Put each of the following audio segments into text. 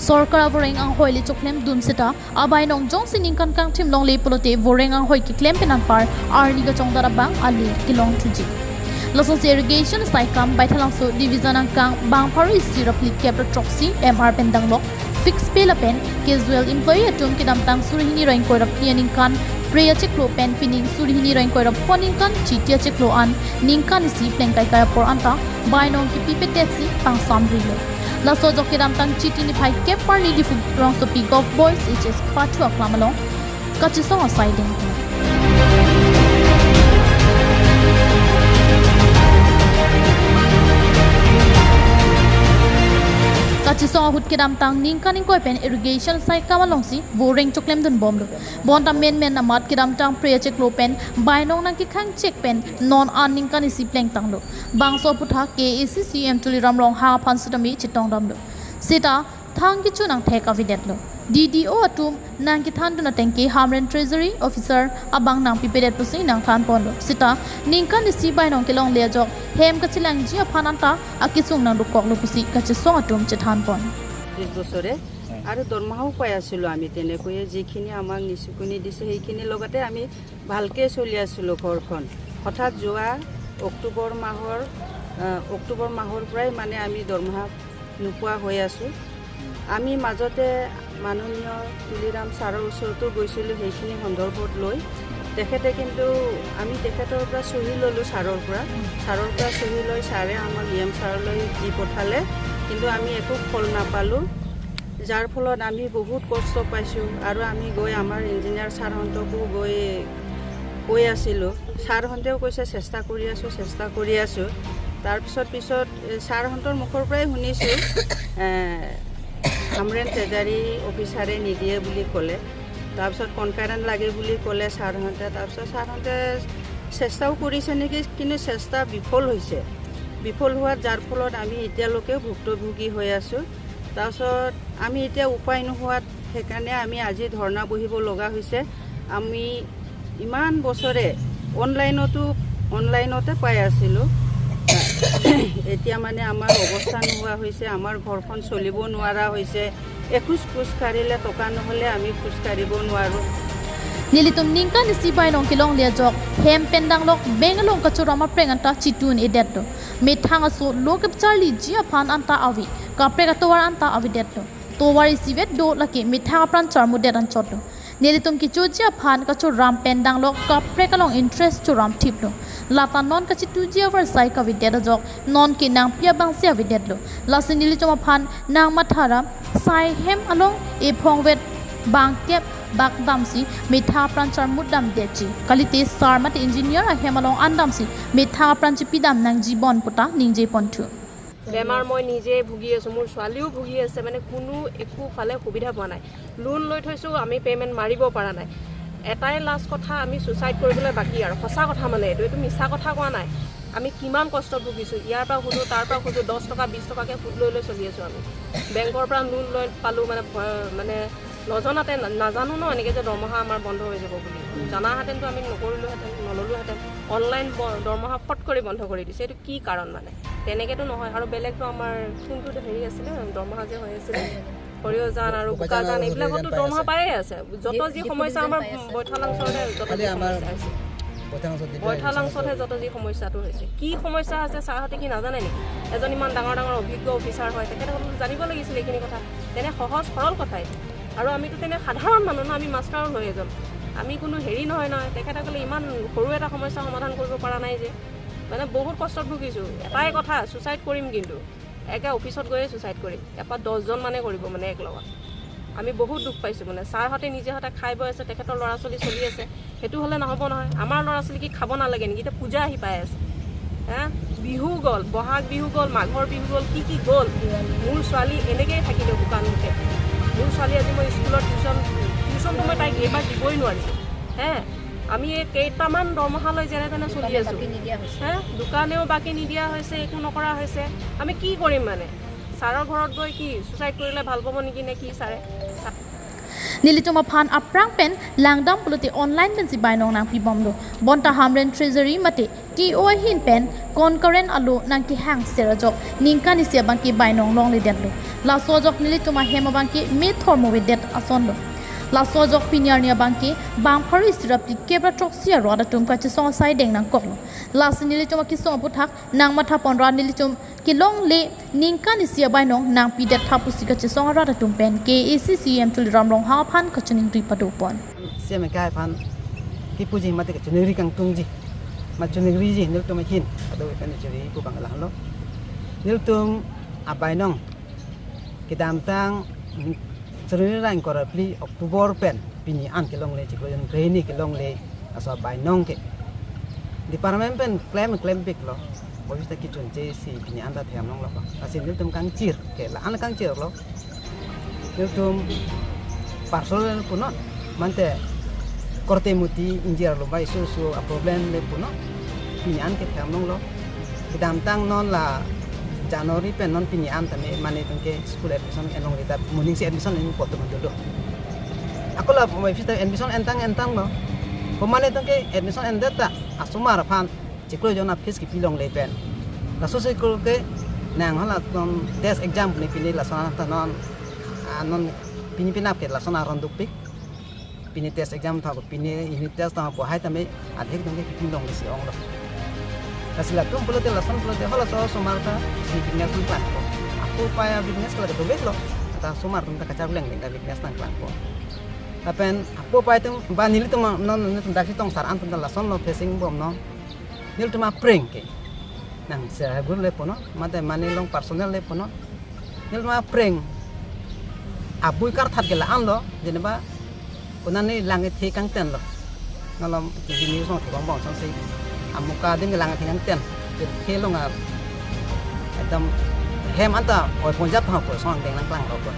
Sarkar avoreng ang hoi le choklem dun sita abai nong jong sining kan kang thim long le polote voreng ang hoi ki klem penan par arni ga chongdara bang ali kilong thuji. Losong irrigation sai kam baithalangso division ang kang bang pharu sirap li cap troxy mr pendang lok fix pay la pen casual employee atum kidam tang surhini roing koirap pianing kan preya cheklo pen pining surhini roing koirap phoning kan chitia cheklo an ningkan si plengkai kaya por anta bainong ki pipe si pang samrilo. Laso jokidam tang chitini phai kep par ni difu rong so pi golf boys hs pathua klamalong kachisong asaiding. Kachisong hut kedam tang ningkaning koi pen irrigation sai kamalong si voreng choklem dun bomlo bonta men men amat kedam tang preya chek lo pen bainong nang ki khang chek pen non an ningkani si pleng tang lo bangso putha KACC M tuli ramrong ha phansutami chitong ramlo sita thang ki chu nang thek avidet lo DDO atum nang ki than duna tengki hamren treasury officer abang nang pipedet pusi nang than pon lo sita ningkan si bainong kelong le jok hem kachilang ji aphananta akisung nang dukok lo pusi kachisong atum chethan pon. 30 বছৰে আৰু দৰমহাও পাই আছিলোঁ আমি তেনেকৈয়ে, যিখিনি আমাক নিচুকনি দিছে সেইখিনিৰ লগতে আমি ভালকৈ চলি আছিলোঁ ঘৰখন। হঠাৎ যোৱা অক্টোবৰ মাহৰ পৰাই মানে আমি দৰমহা নোপোৱা হৈ আছোঁ। আমি মাজতে মাননীয় তুলিৰাম ছাৰৰ ওচৰতো গৈছিলোঁ সেইখিনি সন্দৰ্ভত লৈ। তেখেতে কিন্তু আমি তেখেতৰ পৰা চহী ল'লোঁ, ছাৰৰ পৰা চহী লৈ ছাৰে আমাক ই এম ছাৰলৈ দি পঠালে, কিন্তু আমি একো ফল নাপালোঁ, যাৰ ফলত আমি বহুত কষ্ট পাইছোঁ। আৰু আমি গৈ আমাৰ ইঞ্জিনিয়াৰ ছাৰহঁতকো গৈ কৈ আছিলোঁ, ছাৰহঁতেও কৈছে চেষ্টা কৰি আছোঁ, চেষ্টা কৰি আছোঁ। তাৰপিছত পিছত ছাৰহঁতৰ মুখৰ পৰাই শুনিছোঁ হামৰেণ ট্ৰেজাৰী অফিচাৰে নিদিয়ে বুলি ক'লে। তাৰপিছত কনকাৰেণ্ট লাগে বুলি ক'লে ছাৰহঁতে। তাৰপিছত ছাৰহঁতে চেষ্টাও কৰিছে নেকি, কিন্তু চেষ্টা বিফল হৈছে। বিফল হোৱাত যাৰ ফলত আমি এতিয়ালৈকেও ভুক্তভোগী হৈ আছোঁ। তাৰপিছত আমি এতিয়া উপায় নোহোৱাত সেইকাৰণে আমি আজি ধৰ্ণা বহিব লগা হৈছে। আমি ইমান বছৰে অনলাইনতে পাই আছিলোঁ, এতিয়া মানে আমাৰ অৱস্থা নোহোৱা হৈছে, আমাৰ ঘৰখন চলিব নোৱাৰা হৈছে। এখোজ খোজ কাঢ়িলে টকা নহ'লে আমি খোজ কাঢ়িব নোৱাৰোঁ। Nilitum ningkan si bainong kilong lia jok hem pendang lok bengalong kachurama prenganta chitun edetlo me thanga so lokap charli jia phan anta avi ka prega towar anta avi detlo towar isivet do laki me thanga pran charmu detan chotlo nilitum ki chujia phan ka churam pendang lok ka prekalong interest churam thiplo lata non ka chitu jia var sai ka vi det jok non ki nang pia bang sia vi detlo lasi nilitum phan nang mathara sai hem along e phongvet bang kep bak damsi metha pranchar mudam dechi kalite sarmat engineer a hemalong andamsi metha pranchi pidam nang jibon puta ningje ponthu. বেমাৰ মই নিজে ভুগি আছোঁ, মোৰ ছোৱালীও ভুগি আছে, মানে কোনো একো ফালে সুবিধা পোৱা নাই। লোন লৈ থৈছোঁ, আমি পে'মেণ্ট মাৰিব পৰা নাই। এটাই লাষ্ট কথা, আমি ছুইচাইড কৰিবলৈ বাকী আৰু সঁচা কথা, মানে এইটো মিছা কথা কোৱা নাই। আমি কিমান কষ্ট ভুগিছোঁ, ইয়াৰ পৰা খোজোঁ তাৰ পৰা খোজোঁ, 10 টকা 20 টকাকৈ সুদ লৈ লৈ চলি আছোঁ। আমি বেংকৰ পৰা লোন লৈ পালোঁ, মানে ভয়, মানে নজনাতে নাজানো ন এনেকৈ যে দৰমহা আমাৰ বন্ধ হৈ যাব বুলি। জানাহেঁতেনতো আমি নকৰিলোহেঁতেন, নল'লোহেঁতেন। অনলাইন দৰমহা ফট কৰি বন্ধ কৰি দিছে, এইটো কি কাৰণ? মানে তেনেকৈতো নহয়। আৰু বেলেগটো আমাৰ কোনটো হেৰি আছিলে দৰমহা যে হৈ আছিলে, সৰিয়হজান আৰু বোকাজান, এইবিলাকতো দৰমহা পায়ে আছে। যত যি সমস্যা আমাৰ বৈঠালাংছতে যত যি সমস্যা হৈছে, বৈঠালাংছতহে যত যি সমস্যাটো হৈছে। কি সমস্যা আছে ছাৰহঁতে কি নাজানে নেকি? এজন ইমান ডাঙৰ ডাঙৰ অভিজ্ঞ অফিচাৰ হয়, তেখেতসকলে জানিব লাগিছিলে এইখিনি কথা। তেনে সহজ সৰল কথাই। আৰু আমিতো তেনে সাধাৰণ মানুহ ন, আমি মাষ্টাৰো হয় এজন, আমি কোনো হেৰি নহয় নহয়। তেখেতসকলে ইমান সৰু এটা সমস্যা সমাধান কৰিব পৰা নাই যে, মানে বহুত কষ্টত ভুগিছোঁ। এটাই কথা, ছুইচাইড কৰিম, কিন্তু একে অফিচত গৈয়ে ছুইচাইড কৰিম। এপাত 10জন মানে কৰিব মানে একলগত। আমি বহুত দুখ পাইছোঁ। মানে ছাৰহঁতে নিজে খাই বৈ আছে, তেখেতৰ ল'ৰা ছোৱালী চলি আছে, সেইটো হ'লে নহ'ব নহয়। আমাৰ ল'ৰা ছোৱালী কি খাব নালাগে নেকি? এতিয়া পূজা আহি পাই আছে, হা, বিহু গ'ল, বহাগ বিহু গ'ল, মাঘৰ বিহু গ'ল, কি কি গ'ল। মোৰ ছোৱালী এনেকৈয়ে থাকিলে শুকান মুখে। মোৰ ছোৱালী আজি মই স্কুলত টিউশ্যনটো মই তাইক এইবাৰ দিবই নোৱাৰিলোঁ। হে, আমি এই কেইটামান দৰমহালৈ যেনে তেনে চলি আছোঁ। হে, দোকানেও বাকী নিদিয়া হৈছে, একো নকৰা হৈছে। আমি কি কৰিম? মানে ছাৰৰ ঘৰত গৈ কি ছুইচাইড কৰিলে ভাল পাব নেকি নে কি ছাৰে? Nilitum aphan aprang pen langdam puluti online pen si bainong nang pi bomlo bonta hamren treasury mate TO hin pen concurrent alo nang ki hang serajok ningka ni sia bangki bainong long le det lo la sojok nilitum a hema bangki me thormo we det ason lo la sojok pinyar nia bangki bangphari sirap ti kebra troksia roda tum ka chi song sai deng nang kok lo la sinilitum ki song puthak nang matha ponra nilitum ki long le ningka ni sia bainong nang pi det thapu si ka chi song roda tum pen KACCM tul ramrong ha phan ka chuning ri padu pon siam kai phan ki puji mate ka chuniri kang tungji ma chuniri ji nil tum hin ado kan churi pu bang lang lo nil tum abainong kidam tang chuniri rang kor pli October pen pini an ke long le chi ko greni ke long le aso bainong ke department pen claim claim bik lo obista ki chun che si pini an ta thiam long lo asin nil tum kang chir ke la an kang chir lo nil tum parcel puno mante korte muti injir lo bai su su a problem le puno pini an ke thiam long lo kidam tang non la January pen non pini an tame mane tungke school admission enong rita muning si admission en pot tum dulu aku la mai fista admission entang entang lo pemane tungke admission en data asumar phan chiklo jona fees ki pilong le pen la so se ko ke nang hala ton test exam ni pini la sona ta non non pini pinap ke la sona ron duk pik pini test exam tha ko pini unit test tha ko hai tame adhek tungke ki pilong le si ong lo kasila tum pulote la son pulote hola so sumar ta si business plan ko aku paya business kala to lo ta sumar tum ta kacar leng leng ta business nang plan ko tapen aku paya tum ba nil tum non non tum daksi tong sar an tum la son lo facing bom no nil tum a preng ke nang sa gur le pono mate mane long personal le pono nil tum a preng abui kar that ke la an lo jeneba onani lange the kang ten lo nolom ti ni song the bong bong song si amuka ding lang thing ten the long a adam hem anta oi punjab ha ko song ding lang klang ro ko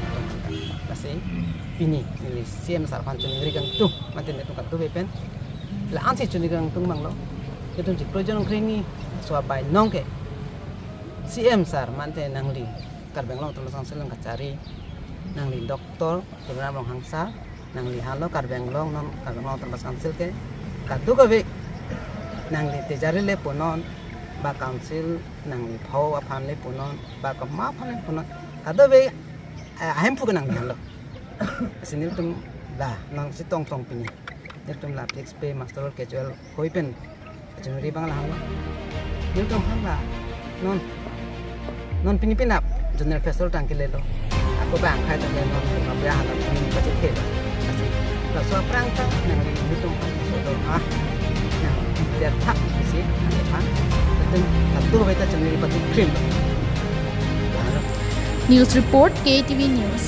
kasi pini ni cm sarpan chuni ri kang tu maten ne tu kan tu be pen la an si chuni kang tung mang lo yetum ji projon khrini so bai nong ke cm sar mante nang li kar beng long tu sang seleng kacari nang li doktor tu long hangsa nang li halo kar beng long non kar beng long tu sang sel ke ka tu ka be nang li tejari le ponon ba council nang li phau aphan le ponon ba ka ma phan le ponon ka be ahem phu nang li halo sinil tum la nang si tong tong pini nil tum la fix pay master casual hoi pen chunri bang la halo nil tum han la non non pini pinap general festival tang ke le lo ako bang khai ta le non ma bra han pini pa che the asi la so prang ta nang li nil tum so do ha nang der thak si ane phan tum tu be ta chunri pa tu cream News report KTV News.